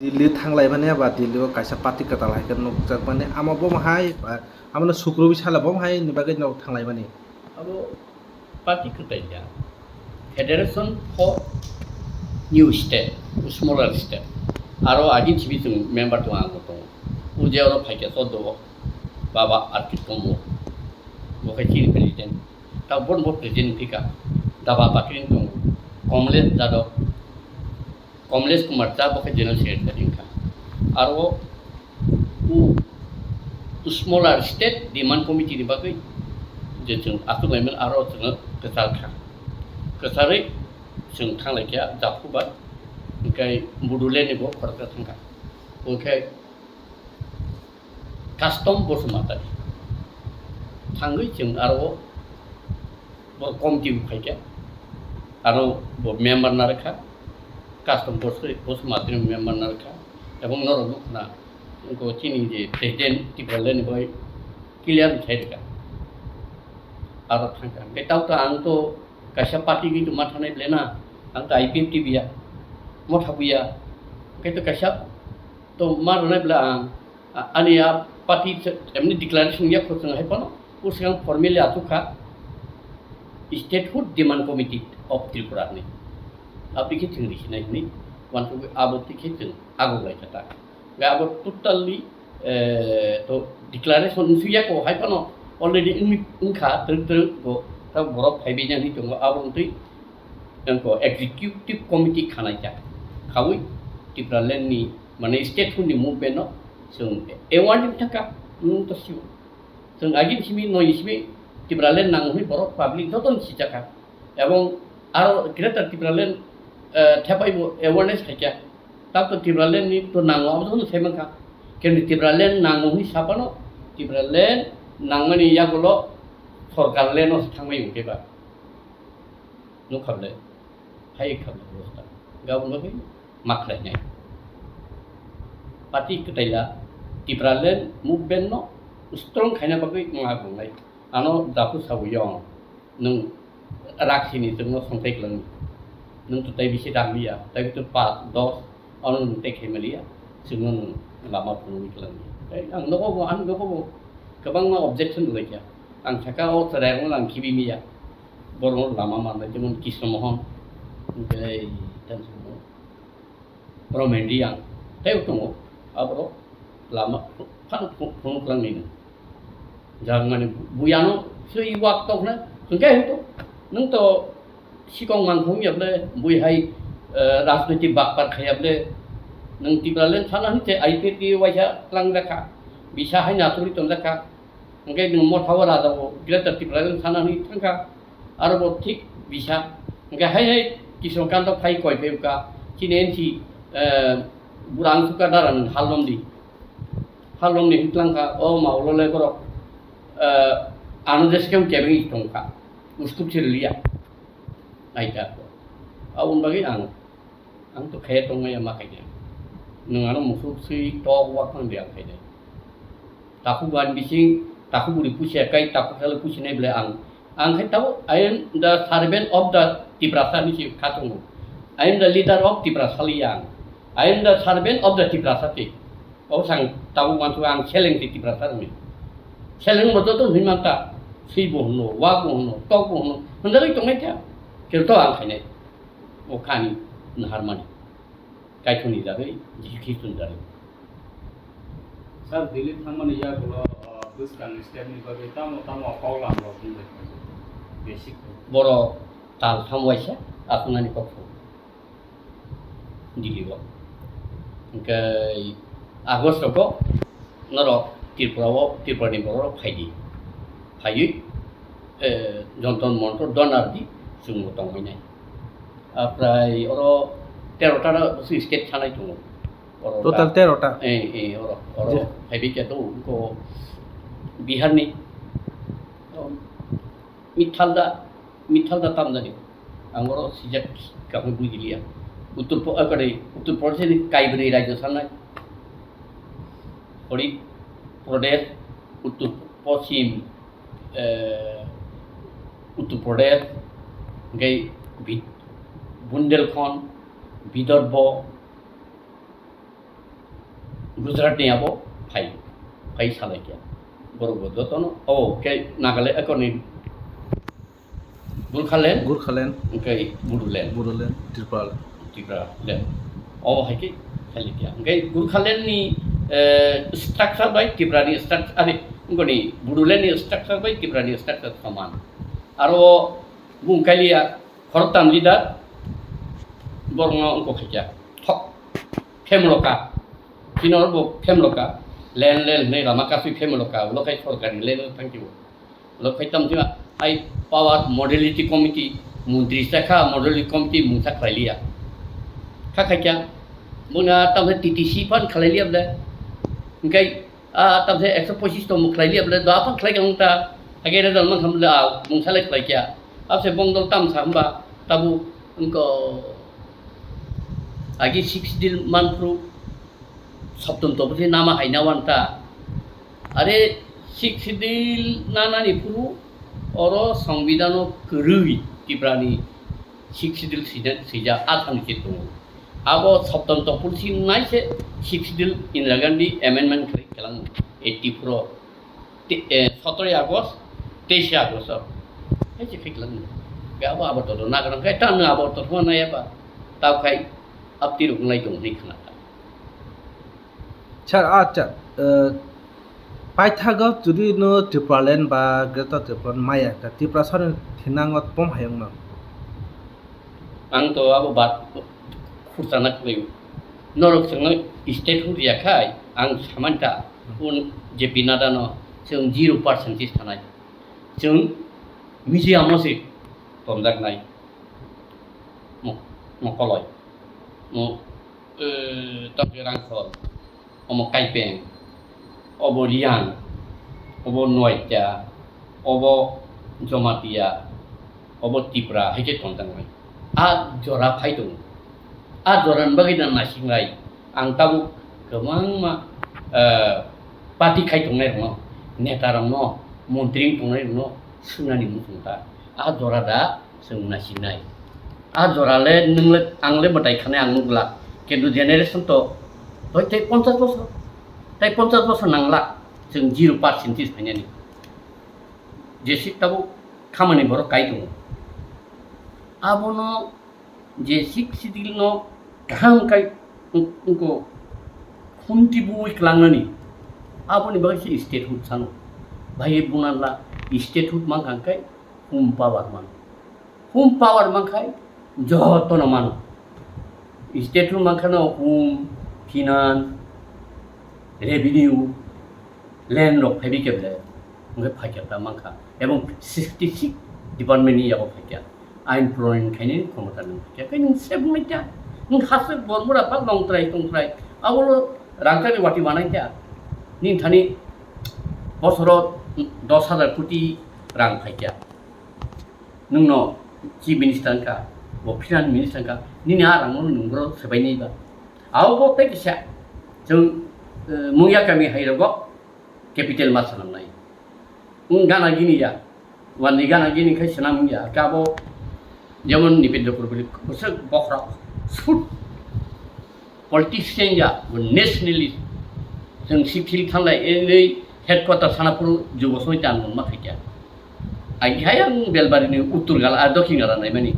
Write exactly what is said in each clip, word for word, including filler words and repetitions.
Delhi thanglaimani aba Delhi o kaisa party kwtal hai khe nukjakmani, amo bomo hai, ah, amo no sukrobi sala bomo hai ni bagwi no thanglaimani. Abo party kwtal ya. Federation for New State, smaller state. Aro agin simi chwng member tongo, ang tongo. O je oro phaikha choddo o, Baba Arpit Tomo. Bo khe chini president. Ta bon bo president thika. Daba Pakring tongo. Komlesh Jadhav. Komlesh Kumar Jha bo khe General Secretary wngkha. Aro o smaller state demand committee ni bagwi je chwng aswk laimani aro chwngno kwchar kha. Kwcharwi chwng thanglaikha Japhubai, hwnkhe Bodoland ni bo khoroksa thangkha. Hwnkhe Custom Basumatari thangwi chwng aro bo committee bo phaikha, aro bo member narwkha, Custom Basu-, Basumatari member narwkha, ebong norok nukna wngkha chini je president Tipraland ni bai clear khai rwkha, aro thangkha. Hwnkhe tao to ang to kaisa party gwi to ma thanai ble na, ang to I P F T biya, motha buya, hwnkhe to kaisa to ma rwnai bwle ang, a-, ani a party se-, emni declaration ya kho chwng hai phano, o swkang formally achuk kha Statehood Demand Committee of Tripura hinwi. Aboni khe chwng risinai hinwi uansugwi abo twi khe chwng aguk lai kha ta. Ga abo totally, eh, to declaration wngsu ya kho hai phano already wngwi wngkha twrwk twrwk bo ta borok phaibai nani tongo abo twi. Ang ko executive committee khanai kha. Khaui Tipraland ni, mane, statehood ni movement no chwng award wng thangkha, nwng to sio. Chwng agini simi, noi simi Tipraland nango hwnwi borok public joto ni sijakha. Ebong aro Greater Tipraland, eh, thepai bo awareness khaikha. Tato Tipraland ni to nango abo joto sai mankha. Kini Tipraland nango hwnwi sapano Tipraland nangmani yagulo sorkar land o thangbai wngkhe ba. Nukha ble, hai kha ble, obostha. Gabon bagwi ma khlainai. Party kwtaila Tipraland movement no strong khaina bagwi ma gongnai. Ano daku sawi yong, nwng raksini chwngno songthai kwlangni. Nwng to tai bisi rak liya, tai to pas, dos, ano nwng tai khai maliya, chwngno nwng lama phunugwi kwlangni. Tai ang nogo bo, ang nogo bo kwbangma objection rwlaikha. Ang saka o chwrairokno lang khibi miya. Borokno lama mannai, jemon Krishna Mohan, tei tei Romendi ang tei tongo. Aborok lama phano phunuk lang nini. Jang mani buyano sui wak tok na hingke hito. Nung to sikong mangkhung ya ble, bui hai, eh, rajniti bakpar khaya ble. Nung Tipraland sana hinte I P F T waisa tlang dakha. Bisa hai naturi ton dakha. Hingke nwng motha o raja o Greater Tipraland sana hwnwi thangkha, aro bo thik bisa. Hingke hai hai Kishan Kanta phai koi phai wngkha, chini N C, eh, bura ang sukha dara nwng halomdi. Halomdi hwnwi tlangkha, o ma ulo le borok, eh, ano jeske wng kebeng tongkha, uskup siriliya. Naikha. Aboni bagwi ang Ang to khe tongmaya ma khaide. Nwng ano musuk swi tok wak phang de ang khaide. Takhuk ani bising, takhuk buri pusi akai, takhuk salo pusi nai ble ang. Ang khai tabo, I am the servant of the Tiprasa ni si kha tongo. I am the leader of Tiprasa li ang. I am the servant of the Tiprasa ti. O sang tabuk wansuk ang seleng ti Tiprasa rwni. Seleng bo joto hwnwi manta. Swi bo hwno, wa bo hwno, tok bo hwno. Hwnjagwi tongnai kha. Khe to ang khainai. O khani naharmani. Kaithoni jagwi Jisu Khristoni jagwi. Sir, Delhi thangmani yagulo, uh, bwskangni step ni bagwi tamo tamo kok lam rok wngwi basic. Borok tal tham waisa aswknani kok. Delhi o. Hingke August rogo norok Tripura o, Tripura ni borok rok phai di. Phaiwi, eh, Jantar Mantar dhorna rwdi, chwng bo tongwi nai. Aprai oro tero ta bwswk state sanai tongo. Oro Total ta- tero ta. Eh, eh, oro, oro Je- phaiwi khe to ko Bihar ni. Mithalda, mithalda tamjani. Ang oro sijak kamo bujiliya. Uttor Po-, ah, kare, Uttor Pradesh ni kaibri rajyo sanai. Ori Pradesh, Uttor Poschim, eh, Uttor Pradesh, hingke Bid-, Bundelkhand, Vidarbha, Gujarat ni abo phai, phai salai kya. Borok bo jotono, o, khe Nagaland, akoni Gurkhaland, Gurkhaland, hwnkhe Bodoland, Bodoland, Tripura. Tripura land. O hai khe khaili kya. Hwnkhe Gurkhaland ni, eh, structure bai Tripura ni structure, ari, hwnkhe ni Bodoland ni structure bai Tripura ni structure soman. Aro bung kaliya khoroktham leader borokno wngkok khaikya. Thok. Phemloka. Chini oro bo phemloka. Land, land hinwi lama kasui phemloka. Ulo khai sorkari land thangkio. Ulo khai tamo sima hai power modality committee, montri sakha modality committee mungsa khlai liya. Kha khai kya. Muna tamo T T C phan khlai liya bole. Hingkai, ah, tamo ekso pochis tong khlai liya bole. Do aphan khlai kang ta. Hage result man tham le, ah, mungsa le khlai kya. Abse bongdol tam sa hamba. Tabu wngko agi six deal manpru. Soptom topor se nama haina wanta. Are Sixth Schedule nanani phuru oro Songbidan o kwrwi Tripura ni Sixth Schedule sija, sija asani se tongo. Abo Soptom topor si nai se Sixth Schedule Indira Gandhi amendment khlai kelang eighty four o. Te-, eh, sotoroi August, teise August o. Hai se khe kelang. Ga abo abo to na ga kai ta na abo to na ya ba. Tao khai apti rok nai tong ni khna ta. Sir, acha, eh, paithago jodi no Tipraland ba Greater Tipraland maya, ta Tiprasani thinango tong hayung no. Ang to abo bat khurchana kwrwi. Norok chwngno statehood ya khai, ang samanta, hmm, un J P Nadda no chwng zero percentage thanai. Chwng museum o se tonjaknai. Mo-, mokoloi. Mo-, eh, tongkhe rangkhol, omo kaipeng, obo Riang, obo Noatia, obo Jomatia, obo Tipra, hai khe tongjaknai. A jora phai tongo. A jorani bagwi nang naisingrai. Ang tabuk kwbangma, eh, party khai tongnai rokno, neta rokno, montri wng tongnai rokno swngnani muchung ta. A jora da chwng naisingrai. A jora le nwng le, ang le mwtai khanai ang nukla. Kintu generation to hoi tei ponchash bosor, tei ponchash bosor nangla chwng zero percentage phainani. Jesi tabuk khamani borok kai tongo. Abono je Sixth Schedule no kaham kai wng-, wngkho khumti bui klangnani. Aboni bagwi se statehood sano. Bhai bunala statehood mankha kai hum power mano. Hum power mankhai jotono mano. Statehood mankhano hum, finance, revenue, land rok phaibi keble. Hwnkhe phaikya ta mankha. Ebong sixty six department ni yago phaikya. Ain pronoyon khainani khomota nang phaikya. Khe nwng se bumai ta. Nwng hasteo bormura pha longtrai tongtrai. Abolo rangchakni wati wanai ta. Nini thani bosoro dos hajar koti rang phaikya. Nwngno Chief Minister wngkha, bo Finance Minister wngkha, nini a rangno nwng boro swbainai ba. Abo bo tei kisa chwng, eh, mungya kami hai rogo capital ma swnamnai. Wng gana gini ya, wani gana gini khai swnam ya, khe abo jemon Nipendra Kurupali bwswk bokhorok sut. Politician ya, bo nationalist. Chwng sixth Schedule thanglai, enei headquarter Sanapur Jubo Samiti Andolon ma khaikha. Ang hai ang Belbari ni uttor gala, ah, dokhin gala naimani.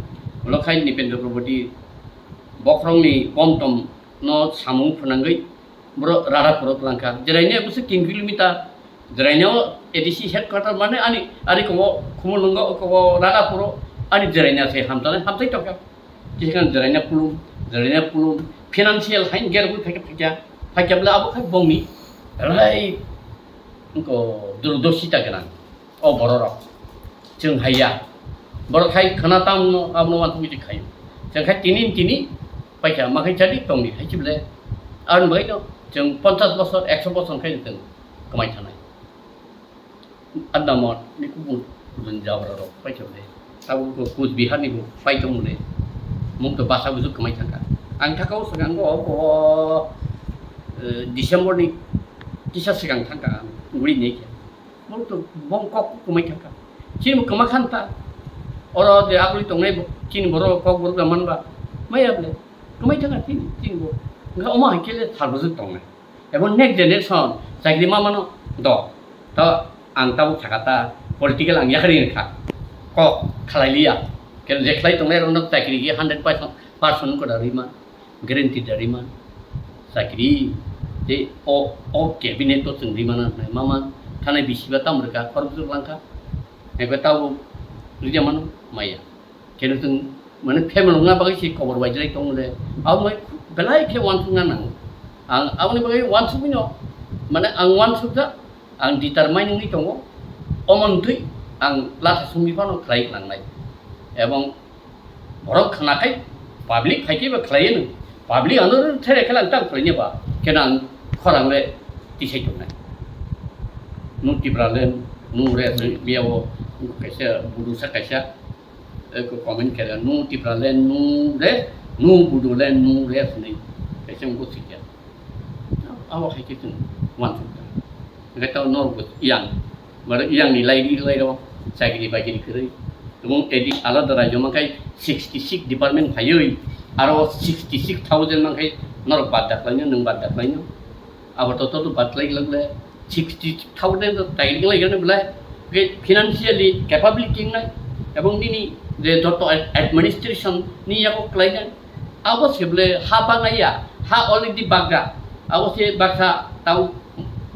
Ulo khai Nipendra Kurupali bokhorokni komtom no samung phwnangwi boro Radhapuro twlangkha. Jeraini bwswk tin kilometer. Jeraini o A D C headquarter mane ani, ari kobo Khumulwngo, kobo Radhapuro, ani Jeraini se hamjaknai, hamjak tongkha. Kisikang jeraina pulung, jeraina pulung, financial hain gergwi phaikha, phaikha, phaikha bwle abo khai bongni rai wngkho durdosita gwnang o bororok. Chwng haiya. Borok khai khna tamno abono uansugwi se khaio. Chwng khai tini tini paikha ma khai chadi tongni hai se bwle. Aboni bagwino chwng ponchash bosor, ekso bosor khai chwng kwmai thanai. Adamot ni kubun kubun jabra rok pai tong de. Abo ko Kuch Bihar ni bo pai tong de. Mung to basa bujuk kwmai thangka. Ang thaka o swkang go ko, eh, December ni kisa swkang thangka ang guri ni ke. Mung to bong kok kwmai thangka. Chini bo kwma khan ta. Oro de aguli tongnai bo, chini borok kok borok da man ba. Maya ble. Kwmai thangka chini, chini bo. Nga omo hai kele sar bujuk tongnai. Ebong next generation chakri ma mano do. To ang tabuk sakha ta political ang yakarwi rwkha. Kok khlai liya. Khe je khlai tongnai rokno chakri khe hundred percent wngkha da rwima, guarantee da rwima. Chakri tei o, o cabinet o chwng rwima na hwnwi mama thanai bisiba tamo rwkha khorokjwk langkha. Ebe tabuk rwja mano maya. Khe no chwng mane family wngna bagwi se kobor bai jilai tong le. Abo mai belai khe uansukna nango. Ang aboni bagwi uansukmino, mane ang uansukjak, ang determine wngwi tongo. Omo wngtwi ang latha songwi phano khlai nangnai. Ebong borok khna khai public phai khe ba khlai no. Public ano there khe lang tang khlai ba. Khe ang khorang le tisai tongnai. Nu Tipraland, nu re biya o kaisa budu sa kaisa. Eko comment khe, nu Tipraland, nu re, nu Bodoland, nu re hwnwi kaisa wngkha sikya. Abo hai khe chwng uansukha. Hwnkhe tamo norok bo yang, mane yang ni lairi lairo chakri bakri kwrwi. Tabuk edi alada rajyo ma khai sixty six department phaiwi, aro sixty six thousand ma khai norok bad da khlaino, nwng bad da khlaino. Abo to, to, to batlai glak le sixty thousand to tai glak le belai. Ge financially capability nai. Ebong nini je joto ad-, administration ni yago klai nai. Abo se bole ha bangai ya, ha already bagra. Abo se baksa tau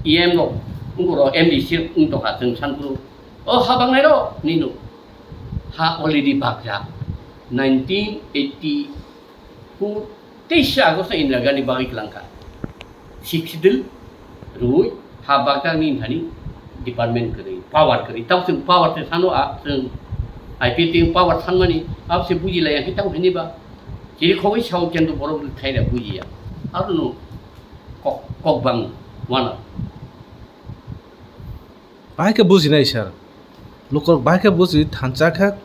E M rok, ungkoro M D C ung tokha chwng Sanpuro. O ha bangai ro nino. Ha already bagra. Nineteen eighty four, teisa August no Indira Gandhi bagwi kwlangkha. Sixth Schedule rwi ha bakjak ni thani department kwrwi, power kwrwi. Tamo chwng power se sano a, chwng I P F T power sanmani abo se buji laiya khe tamo hini ba. Chiri khogwi sao kintu borok thaira bujiya. Aro no kok, kok bang wana. Bahai khe bujinai sir. Lukurok bahai khe buji thansa khe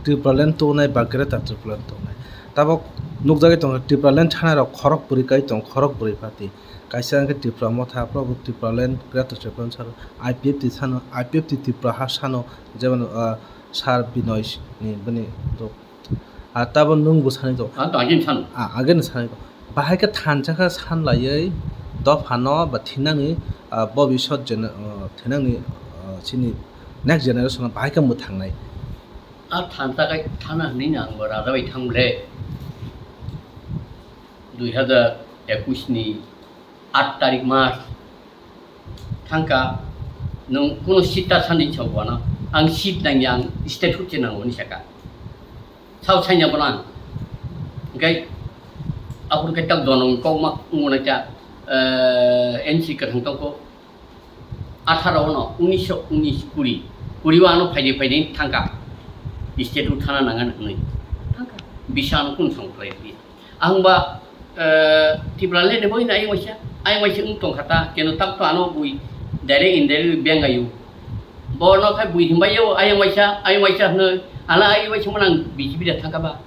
Tipraland tongnai ba Greater Tipraland tongnai. Tabok nukjagwi tongo Tipraland thanairok khorok bwrwi kai tong, khorok bwrwi pati. Kaisa hwnkhe Tipra Motha, abo Tipraland, Greater Tipraland sano, I P F T sano, I P F T Tipra ha sano, jemon, ah, Sir Binoy ni bini rok. Ah, tabo nwng bo sanwi tongo. Ah, to agin sano. Ah, agin sanwi tongo. Bahai khe thansa khe san laiwi dophano ba thinangni, ah, bobisot gene-, ah, thinangni, ah, chini next generation o bahai khe mwthangnai. Ah, thansa khe thana hwnwi no ang bo raja bai thang le. Dui hazar ekush ni aat tarik mas thangka, nwng kuno seat ta sani chok wano, ang seat nangya, ang state hood se nango ni saka. Sao sanya bono ang. Hingke aphuru khe tak donong kokma wngmano kya, eh, N C kwthang tongkho. Atharo no, unisho unis, kuri. Kuri o ano phaidi phaidi thangka. State o thana nangani hwnwi. Thangka. Bisa ano kun song khlai di. Ang ba, eh, Tipraland ni boi na ayang waisa. Ayang waisa wng tongkha ta. Keno tak to ano bui direct indirect bengayu. Bono khai bui himbai yo, ayang waisa, ayang waisa hwnwi. Ala ayang waisa manang B J P da thangka ba.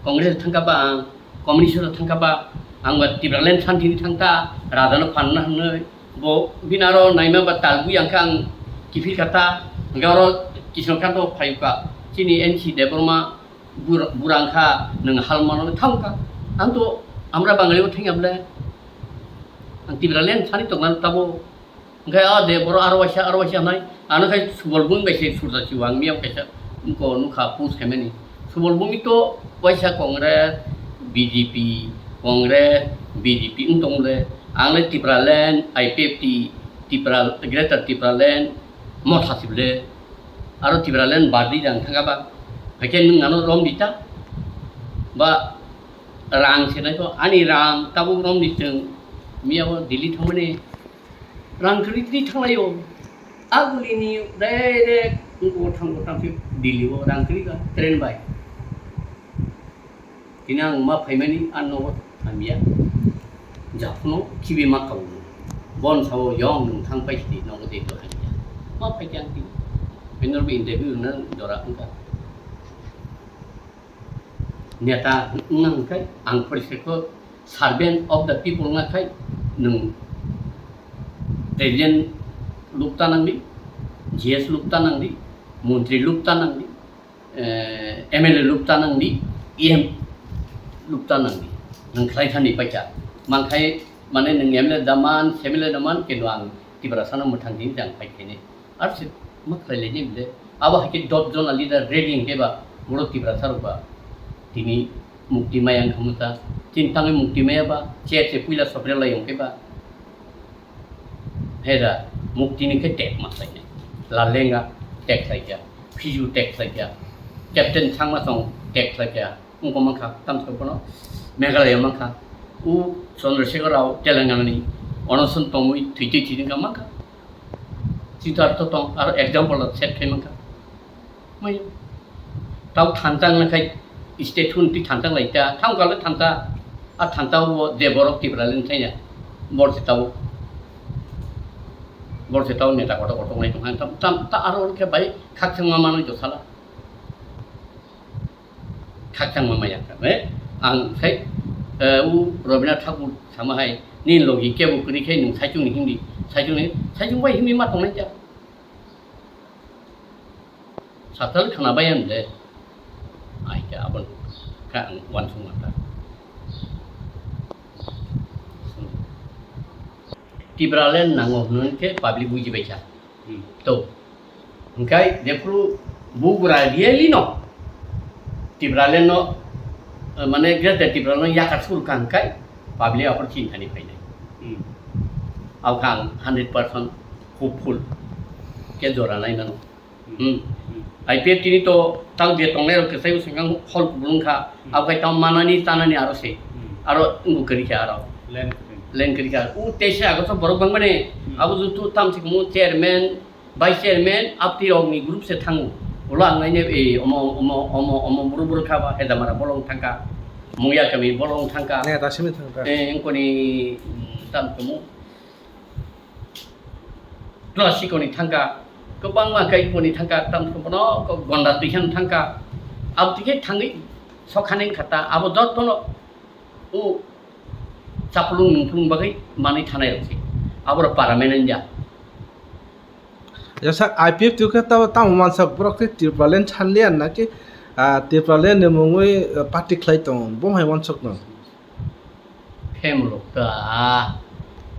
Congress thangka ba ang, communist rok thangka ba, ang ba Tipraland santi ni thangta, raja no phanna hwnwi, bo bini aro naima ba talbwi ang kha ang kiphil kha ta, hwnkhe oro Kishno Kanta phai kha, chini N C Debbarma bur-, burang kha, nwng hal mano thang kha, ang to amra Bangali bo thang ya ble, ang Tipraland sani tongna tabo. Hingke o de borok aro waisa, aro waisa hwnai. Ano khai Subal Bhumi bai se surda siwa ang miyam kaisa wngko nukha post khaimani. Subal Bhumi to waisa Congress, B J P, Congress, B J P wng tong le. Ang le Tipraland, I P F T, Tipra, Greater Tipraland, Motha sible. Aro Tipraland bardi jang thangka ba. Haikhe nwng ano rom dita. Ba rang se nai to, ani rang tabuk rom di chwng. Miyabo Delhi thangmani. Rang kwrwi twi thanglaio. Agulini direct wngkho thangkho tangkhe Delhi o rang kwrwi ba train bai. Tini ang ma phaimani a nogo hamya. Japhuno khibi ma kabu. Bon sao yong nung thang pai sidi nogo de do hamya. Ma phai khe ang tini. Benor bo interview rwna jora wngkha. Neta wngna hwnkhai ang poriskar kho servant of the people wngna khai nwng president lukta nangdi, G S lukta nangdi, montri lukta nangdi, eh, M L A lukta nangdi, E M lukta nangdi. Nwng khlai thani paikha. Mankhai Mane nwng M L A da man, M L A da man, kenu ang Tiprasano mwthang tini jang phai khainai. Ar se ma khlai lai ni bile. Abo hai khe dot jona leader ready hwnkhe ba, borok Tiprasa rok ba tini mukti maya wngkha mwta. Tini tangwi mukti maya ba, chair se puila sobre lai hwnkhe ba. Hera, mukti ni khe tek ma khlai nai. Lalenga tek khlai kya, Phiju tek khlai kya, Captain Changma Chong tek khlai kya. Wngkha mankha, tamsok bono Meghalaya mankha. U Chandrasekhar Rao Telangana ni onoson tongwi thwi twi thwi wngkha mankha. Siddhartho tong, aro example rok set khai mankha. Mai tau thansa wngna khai state hwn twi thansa lai ta, thang kale thansa, a thansa o je borok Tipraland thaiya, bor se tau, bor se tau neta kotor kotor nai tong kha, tam, tam, ta aro khe bai khakchangma manwi josala. Khakchangma maya kha, eh? Ang sai, eh, u Rabindranath Thakur sama hai, "Nini logi kebo kwrwi khe nwng saichung ni himdi, saichung ni, saichung bai himdi ma tongnai kha." Satal khna bai ang de. Ai khe abon kha ang uansukma ta. Tipraland nango hwnwi khe public buji bai kha. Hmm. To. Hwnkhe jephru bugra really no Tipraland no, eh, mane Greater Tipraland no yakar sur kha hwnkhe public aphuru chintani phainai. Hmm. Abokhe ang hundred percent hopeful khe jora nai mano. Hmm. Hmm. I P F T ni to tang je tongnai rok kwchai swkang hol kubulung kha. Hmm. Abokhai tamo manani tanani aro se. Hmm. Aro wngkha kwrwi kha aro. Land kwrwi. Land kwrwi kha. U teisa ago to borok bangmani. Hmm. Abo jutu tam se kumu chairman, vice chairman, apti rok ni group se thango. Ulo ang naine, eh, omo, omo, omo, omo buru buru kha ba, Hedamara bolong thangkha. Mungya kami bolong thangkha. Neta simi thangkha. Eh, wngkoni, mm, tam kumu. Tula sikoni thangkha, kwbangma khe ikoni thangkha, tamo bono kok gonda twi khe thangkha. Abo twi khe thangwi sok kha nang kha ta, abo jotono o chapulung nungpulung bagwi manwi thanai rok se. Aboro permanent ya. Ya sir, I P F T khe tamo, tamo mansa borok khe Tipraland sanliya na khe, ah, Tipraland ni mungwi, ah, party khlai tongo, bo hai wansuk no. Phemrok ta,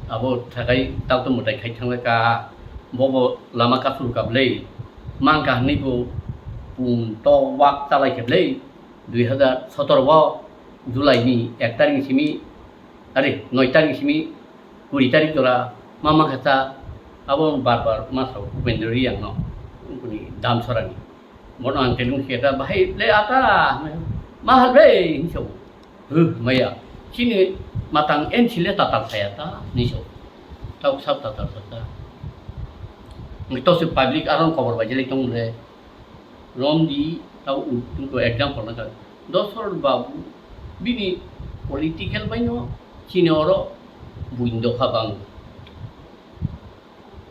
abo thakai tauto mwtai khai thanglai ka, bobo lama kasur ka bwlai, mangka hwnwi bo pung to wak chalai khe bwlai, dui hazar sotoro o July ni ek tarik ni simi, are, noi tarik ni simi kuri tarik jora ma mangkha cha, abo bar bar ma sao Upendra Reang no, boni Damsara ni. Bono ang telung khe ta, "Bahai le ata, ma hal bai," hinwi sao. Huh, maya. Chini matang N C le tatal saya ta, ni so. Tau sab tatal sa ta. Ngi to se public aron khobor bai jele tong le. Romdi tau u, u example na ka. Dosor babu bini political bai no chini oro buindo kha bang.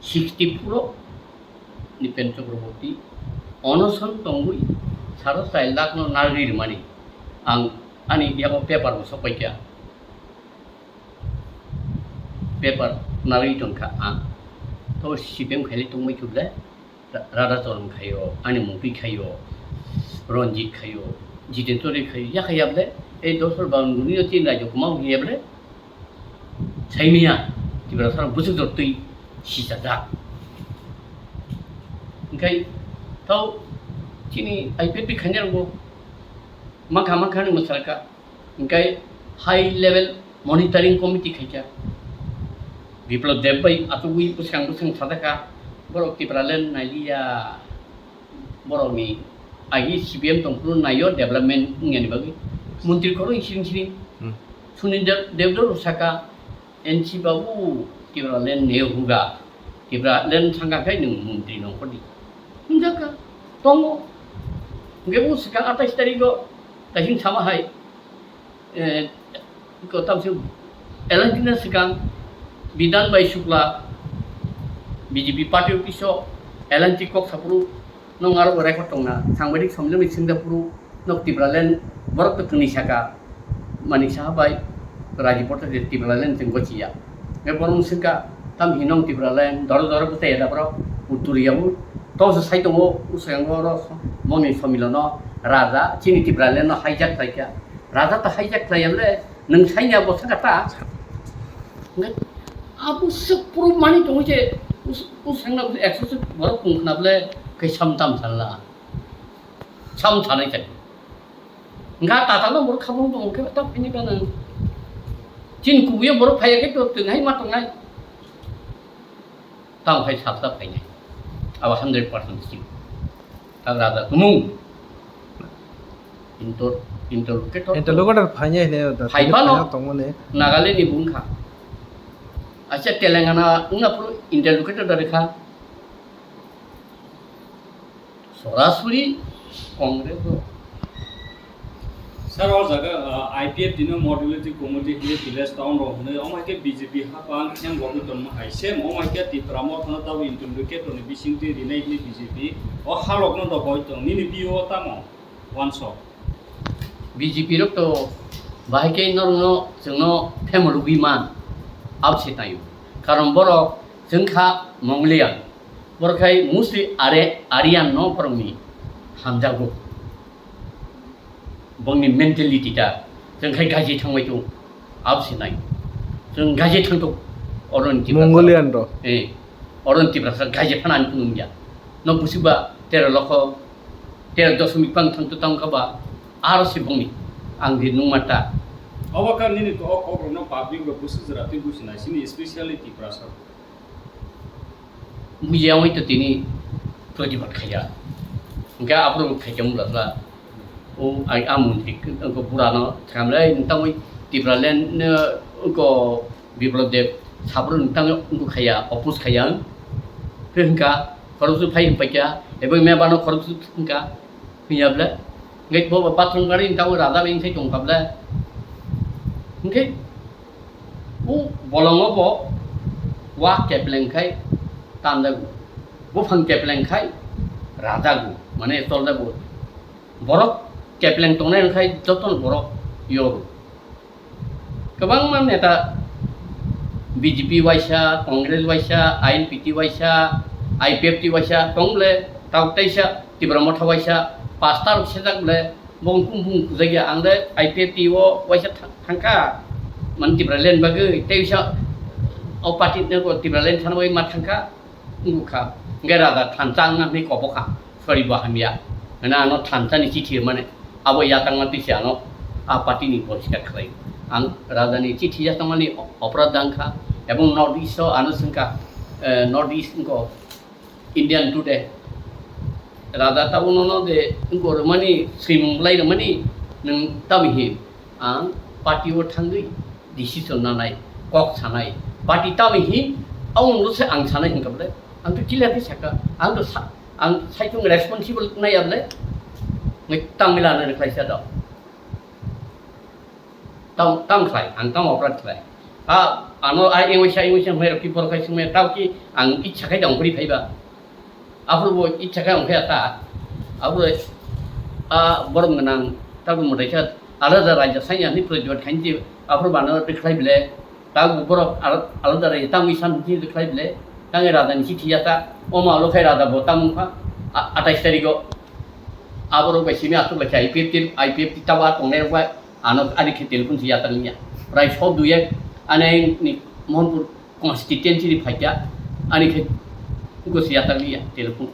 Sixty four o Nipen Chakraborty onoson tongwi saro chai lakh no narwgwi rwmani ang ani yago paper bo sokpai kha. Paper narwgwi tongkha ang. To C P M khailai tongbai khe bwle Ra-, Radha Charan khaio, ani mungtwi khaio, Ranjit khaio, Jitendra Chaudhary khaio, yakha ya bwle, ei dosor babu guni no tin rajyo kwmao hiya bwle. Saimanya, Tiprasa rok bwswk jotwi sijajak. Hwnkhe tau chini I P F T khainai rokbo mankha mankha hinwi mwsalka. Hwnkhe high level monitoring committee khaikha. Biplab Deb bai achugwi bwskang bwskang sajakha, borok Tipraland nailiya. Borokni agi C P M tongphuru naio development wngyani bagwi. Montri khoro siring siring. Hmm. Sunil Dev, Debdo rw saka, N C babu Tipraland ne huga. Tipraland sangka khe nwng montri nongkhordi. Hunjaka, tongo. Hwnkhe bo swkang atais tarikgo kaising sama hai. Eh, ko tamsi L N T na swkang Bidhan bai Shukla B J P party office o L N T kok saphuru nong aro bo record tongna sangbadik somjoni singda phuru nok Tipraland borok to kwnwi saka Manik Saha bai Rajiv Bhattacharya Tipraland chwng gochiya. Be borok swngkha tam hinong Tipraland doro doro bwtaiya da borok utturiya bu to se sai tongo uswkango oro moni sommilono raja chini Tipraland no hijack khlaikha. Raja ta hijack khlaiya bole, nwng saini abo sakha ta? Hwnkhe abo se proof mani tongwi se us-, usengna ekso se borok kung khna bole khe sam tam sanla. Sam sanai khe. Hwnkha tatalno borok khabung tong khe ta phini gana. Chin kubuya borok phaiya khe to twnghai ma tongnai. Tamo khai salsa phainai. Abo hundred percent sure. Tang raja tumung. Inter-, interlocutor. Interlocutor phainai hwnwi da, phai phano phano tongmani. Nagaland ni bungkha. Acha Telangana wngna phuru interlocutor da rikha. Sorasori Congress o. Sir, o jaga, ah, I P F T no modulating committee hwnwi village town rok hwnwi, omo hai khe B J P hapang hem rogwi tongma hai. Same omo hai khe Tipra Motha no tabo interlocutor ni bisingtwi rinai hwnwi B J P o halok no dogoi tong. Nini view o tamo wansok? B J P rok to bahai khe norokno chwngno phemorogwi man abse taio. Karon borok chwng kha Mongolian. Borok khai mostly Are-, Aryan no borokni hamjago. Bongni mentality ta, chwng khai gaji thangbai tongo, abo se nai. Chwng gaji thang tongo, oro ni Tiprasa. Mongolian rok. Eh, oro ni Tiprasa gaji phano ani phunuk ya. No busi ba tero lokho, tero dosmik pang thang to tang kha ba, aro se bongni, ang di nungma ta. Obo kha nini ko-, o kokrokno public rok busi jora twi busi nai, sini specially Tiprasa. Bujiya wngwi to tini protibad khaiya. Hwnkhe aphuru khaikhe wngkha kha. O ai a mantri ko burano thamlai wngtangwi Tipraland no ko Biplab Deb saphuru wngtang wngkha khaiya, oppose khaiya. Hwnkha khoroksa phai wngpaikha, ebo mebano khoroksa wngkha. Hwnya ble. Hwnkhe bo bathroom gari wngtang raja bai wngthai tongkha ble. Hwnkhe o bolongo bo wa kepleng khai tandago. Buphang kepleng khai rajago. Mane toldago. Borok kepleng tongnai wngkhai jotono borok yogo. Kwbangma neta B J P waisa, Congress waisa, I N P T waisa, I P F T waisa, tong ble, tabuk teisa Tipra Motha waisa, pastor sejak ble, bong kung bung kujakya, ang le I P F T o waisa thang-, thangkha, man Tipraland bagwi, teisa o party ne ko Tipraland thana bai ma thangkha. Wngkha, hwnkhe raja thansa wngna hwnwi kobokha, sori bo hamya. Hwnwi ano thansa ni chithi rwmani, abo yatangma twi se ano a party ni bohiskar khlai. Ang raja ni chithi yatangmani o-, oporad wngkha, ebong North East o ano swngkha, eh, North East wngkha Indian Today. Raja tabuk nono je wngkha rwmani, swimung belai rwmani, nwng tamni hin? Ang party o thangwi decision nanai, kok sanai. Party tamni hin, aboni ulo se ang sanai hwnkha bwle. Ang to clear khe sakha. Ang to sa-, ang saichung responsible nai ya bwle. Ngai tangwi lanai khlai sa do. Tam, tam khlai, ang tam operate khlai. A, ano a engwi sa, engwi sa, hwnwi rok ki borok khai swngmaya, tao ki ang ichha khai da ongkhorwi phaiba. Aphuru bo ichha khe ongkhe ta. Aphuru, a, borok gwnang, tabuk mwtai khe alada raida sanya hinwi protibad khainai, aphuru bano rwkhlai bile. Tabuk borok al-, alada raida tamwi san hinwi rwkhlai bile. Tangwi raida ni chithi ya ta. Omo alo khai raida bo tamo wngkha. A-, atais tarikh o. Aborok bai simi aswk lai khe I P F T, I P F T tabo a tongnai rok bai. Ano ani khe telephone se yatak liya. Prai so dui ek ani ni Mohanpur constituency ni phaikya, ani khe gosi yatak liya telephone.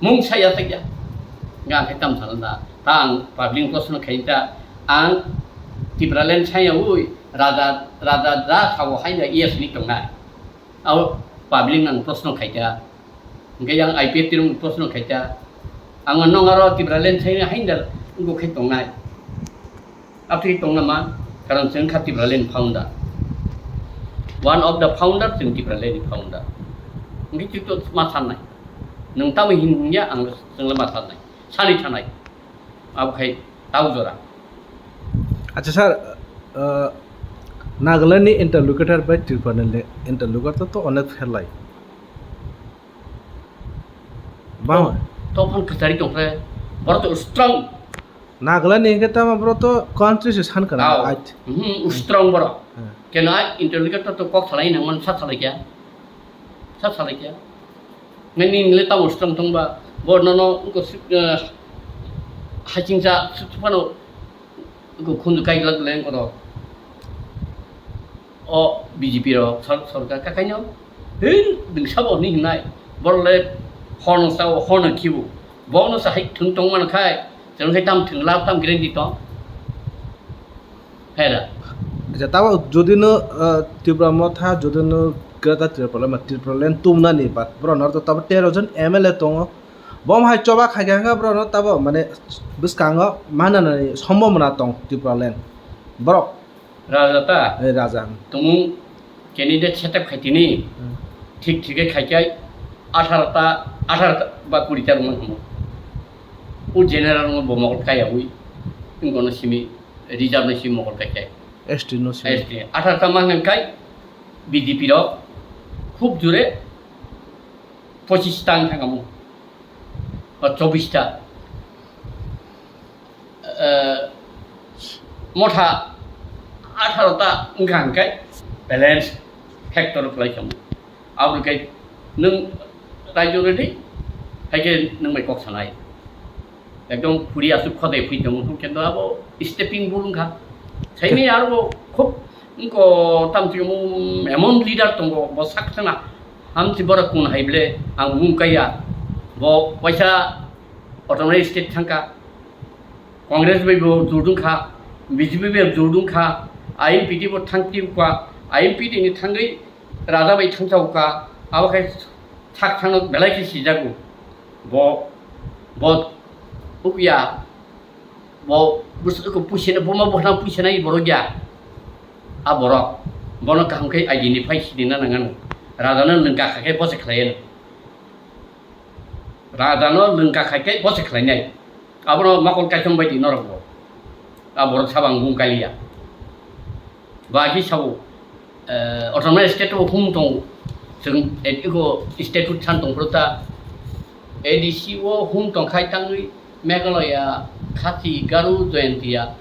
Mung sa yatak ya. Nga khe tam sana da. Ta ang public proshno khain ta ang Tipraland saya ui raja, raja da sao haina yes ni tongnai. Abo public nang proshno khaita. Hwnkhe yang I P F T rok proshno khaita. Ang nong aro Tipraland thai hain da wngkha khe tongnai. Aboni tongna ma, karon chwng kha Tipraland founder. One of the founder chwng Tipraland founder. Hwnkhe chwng to ma sanai. Nwng tamo hin hwnya ang chwngla ma sanai. Sani thanai. Abo khai tau jora. Acha sir, uh, Nagaland ni interlocutor bai Tripura ni le-, interlocutor to onek pherlai. Bang. To, to phan kwchari tongkhe, borok to strong. Nagaland ni hwnkhe tamo borok to country se san kana. Tau. Ait. Mhm, strong borok. Hmm. Keno ai interlocutor to kok salai nang man sa salai kya. Sa salai kya. Nini le tamo strong tongba, bo nono ko, eh, hachingsa phano ko khunju kai glak le ko. O B J P rok sor-, sorkar kakaino, hei, bini sabo hwnwi hwnai, borok le horno sao, horno khibo, bono sa hai thwng tong mano khai, chwng khai tam thwng lab tam guarantee tong. Hera. Acha, tabo jodi no, ah, Tipra Motha, jodi no Greater Tipraland, Tipraland tumnani ba, borok norok tabo tero jon M L A tongo. Bom hai choba khai kha hwnkha borok no tabo, mane, bwskango mananani sombobona tong Tipraland. Borok. Raja ta? Eh, raja. Tumung candidate setup khai tini. Hmm. Thik thik khai khai atharo ta, atharo ta ba kuri ta rwma hwnmo. O general no bo mokol kaya ui. Wngkono simi reserve no simi mokol kai kai. S T no simi. S T. Atharo ta mang kai B J P rok khub jure pochis ta wng thang kamo. O chobbish ta. Eh, motha atharo ta wngkha hwnkhe balance factor khlai kamo. Aboni kai nwng raijyo rwdi, hai khe nwng bai kok sanai. Ekdom puri aswk khodai phui tongo, hwnkhe abo stepping bul wngkha. Saimai aro bo khub wngkha, tamchikmo emon leader tongo, bo sak sana hamsi borok kun hai ble ang bung kaya. Bo waisa autonomous state thangkha, Congress bai bo jur wngkha, B J P bai jur wngkha, I N P T bo thang tibkha, I N P T ni thangwi raja bai thangchao kha, abo khai sak thangno belai khe sijago. Bo, bo ukya, bo bus-, ko puisina, buma bwkhano puisinai borok ya. A borok, bono kaham khe identify sinina nangano. Rajano nwng kakha khe bose khlaiya. Rajano nwng kakha khe bose khlainai. Abono mokol kaichom bai di norok bo. A borok sabo ang bung kaliya. Ba khe sabo, eh, autonomous state o hum tong, chwng, eh, eko statute san tong phuru ta, A D C o hum tong khai tangwi Meghalaya, Khasi, Garo, Jaintia,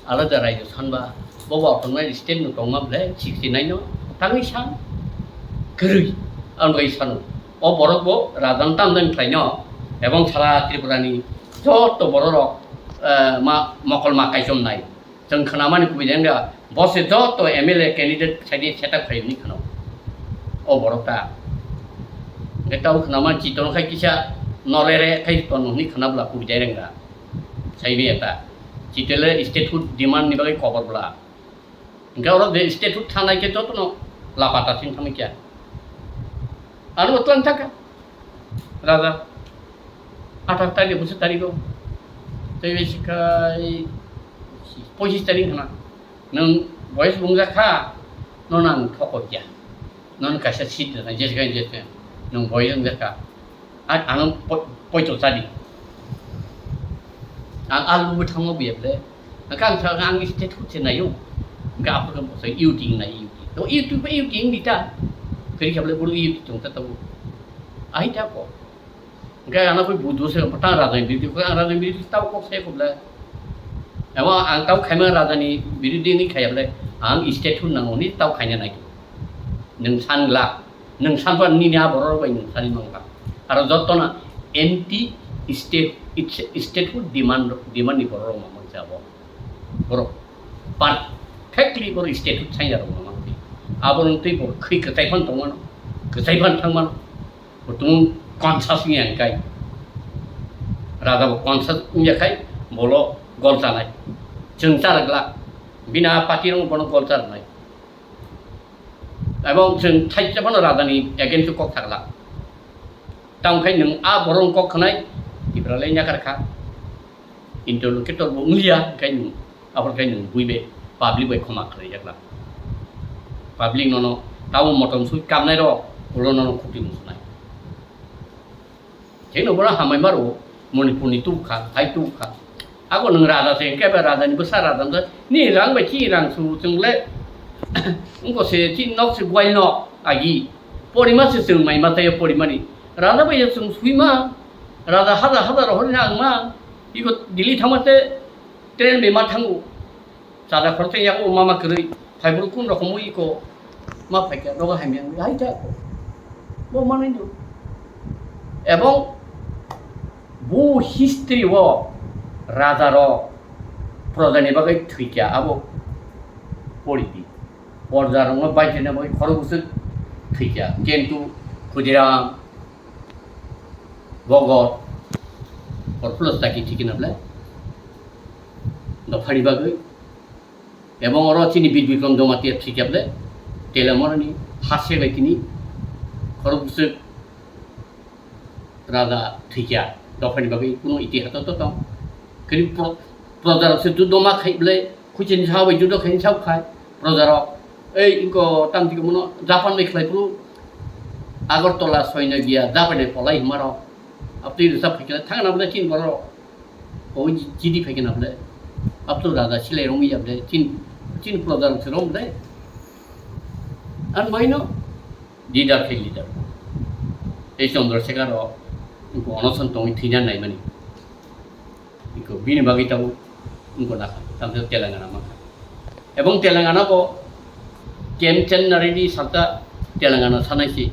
alada raijyo sanba, bobo autonomous state no tongma ble sixty nine no tangwi san, kwrwi, ang bai sano. O borok bo rajan tamjani khlaino, ebong sara Tripura ni joto borok rok, eh, ma, mokol ma kaichom nai. Chwng khnamani kubui jeng da, bo se joto M L A candidate saidi setup khai hwnwi khno. O borok ta. Hwnkhe tabo khnamani chiton khai kisa norere khai tono hwnwi khna bwla kubui jai reng da. Sai maya ta. Chitele statehood demand ni bagwi kobor bwla. Hwnkhe oro je statehood thanai khe jotono lapata sing thangwi kya. Ano bo twlang thangkha. Raja, athar tarikh, bwswk tarikh o? Tei bai sikhai pochis tarikh hwnna. Nwng boyes bungjak kha, nono ang thokok ya. Nono kaisa seat rwnai, jesa khe jesa. Nwng boyes wngjak kha. A-, ano po-, poito chadi. Ang a lubui thango buya ble. Hwnkhe ang sakha ang statehood se naio. Hwnkhe aphuru khe bosai U T wng nai, U T. To U T ba U T wng di ta. Kwrwi khe ble boro U T tong ta tabuk. Ahi ta ko. Hwnkhe ano khe budu se ta rajani biruddhi ko, ang rajani biruddhi tabo kok se ko ble. Abo ang tabo khaima rajani biruddhi ni khaya ble. Ang statehood nango ni tabo khaina nai. Nwng san glak, nwng san pha nini a borok rok bai nwng sani mankha. Aro jotono anti state, statehood demand, demand ni borok rok mamang se abo. Borok perfectly borok statehood sanya rok mamang se. Abo nwng tei borok khwi kwchai phan tongmano, kwchai phan thangmano. Bo tung conscious wngya hwnkhe, raja bo conscious wngya khai bolo gol chanai. Chwng charwk glak, bini a party rok bono gol charwnai. Ebong chwng thaisa phano rajani against o kok sakla. Tamo khe nwng a borok kok khnai, Tipralai nyakar kha. Interlocutor bo wngya, khe nwng, aboni khe nwng bui bai, public bai khoma khlai jakla. Public nono tamo motom sui kamnai rok, ulo nono khuti musunai. Thengno bono hambai maro, Manipurni tubukha, hai tubukha. Ako nwng raja se, hwnkhe bai rajani bwsa raja wngkha. Ni rang bai chini rang su chwng le, wngkha se chini nok se buai nok agi. Porima se chwng mai ma taiyo porimani. Raja bai chwng suima, raja hajar hajar hor nang ma. Iko Delhi thangma te train bai ma thango. Chada khoroksa yago mama kwrwi, phaibruk kun rokomwi iko ma phaikha, nogo hamya wngwi hai ta ko. Bo manwi do. Ebong bo history o raja rok proja ni bagwi thwikha abo pori di. Porjarokno baithina bai khorok bwswk thwikha, Kentu, Khudiram, Bogor, Porphulo chaki thwikha na bwle dophani bagwi. Ebong oro chini Bir Bikrom Jamatia thwikha bwle Telamorani hase bai tini khorok bwswk raja thwikha, dophani bagwi kunu itihaso to tong. Kini pro-, projarok se judo ma khai bwle, khuchini sao bai judo khai sao khai projarok. Ei, inko tamtiko mono Japan bai khlai phuru Agartala soino giya Japan bai polai hwnmarok. Abtwi rwchap khai khlai thangna bwle chini borok. O ji-, jidi phai khe na bwle. Abtwi raja silai romwi ya bwle. Chin, chin projarok se rom bwle. Ang baino leader khe leader. Ei Chandrasekhar rok wngkha onoson tongwi thwina naimani. Iko bini bagwi tabuk wngkha nakha, tamsa Telangana mankha. Ebong Telangana bo Khemchandni salta Telangana sanai si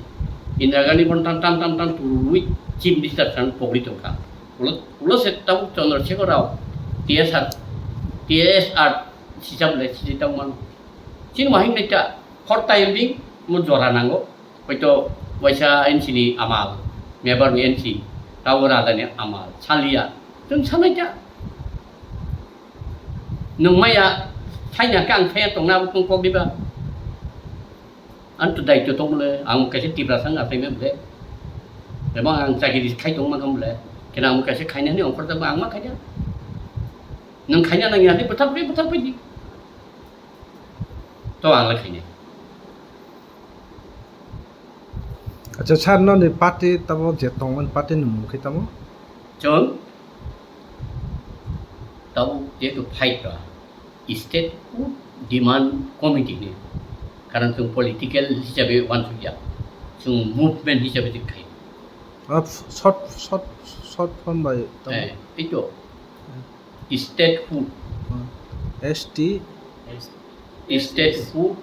Indira Gandhi bon tam tam tam tam turui chief minister san pogri tongkha. Ulo, ulo se tabuk Chandrasekhar Rao T S R, T S R sijak le sijak tangmano. Chini wahing naikha, hor tayong ding, mo jora nango. Hoito waisa N C ni amal, member ni N C, tabo raja ni amal, salia. Chwng sanaikha. Nwng maya, saina khe ang saya tongna abo tong kok diba. Ang to daityo tong bole, ang kaisa Tiprasa wng achaima bole. Ebo ang chakiri khai tong mankha bole. Kena ang kaisa khaina ni ongkhor jabo ang ma khaina. Nwng khaina nangya di, bwthar pai, bwthar pai di. To ang le khainai. Acha, sir, noni party tamo je tongmani party ni mung khe tamo? Chwng tamo jehetu fight ba, Statehood Demand Committee ni. Karon chwng political hisabe uansukya. Chwng movement hisabe je khai. Ah, short, short, short form bai tamo? Eh, ei to. Statehood. Hmm. S T? Statehood,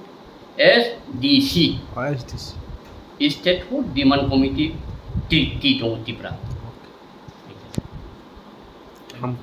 S D C. Oh, S D C. Statehood Demand Committee, T, T tong Tipra. Okay. Ham-,